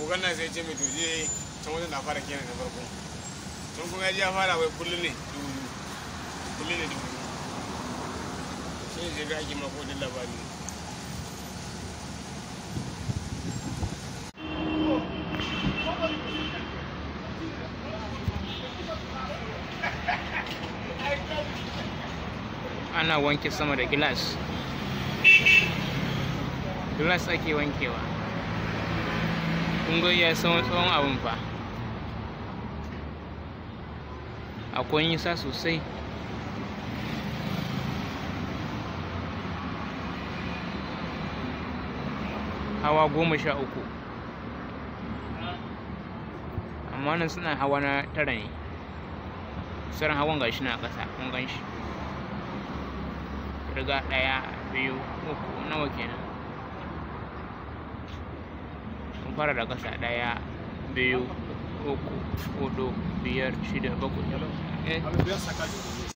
Ogan na sai ce mai to je can wajen da fara kenan na farko. Can kuma ya je ya fara wai kullum ne 2000, kullum ne 2000. Sai ya ga ake mako din labari ne. Ana wanke sama da gilas. Gilas ake wankewa. Kun ga iya tsawon abun fa. Akwai nisa sosai. Hawa 13. Amma nan suna hawa na 9 ne. Sauran hawan gashi na ƙasa, kun gan shi. Riga 1, 2, 3, nawa kenan? Mun fara da ƙasa 1, 2, 3, 4, 5, 6, 7.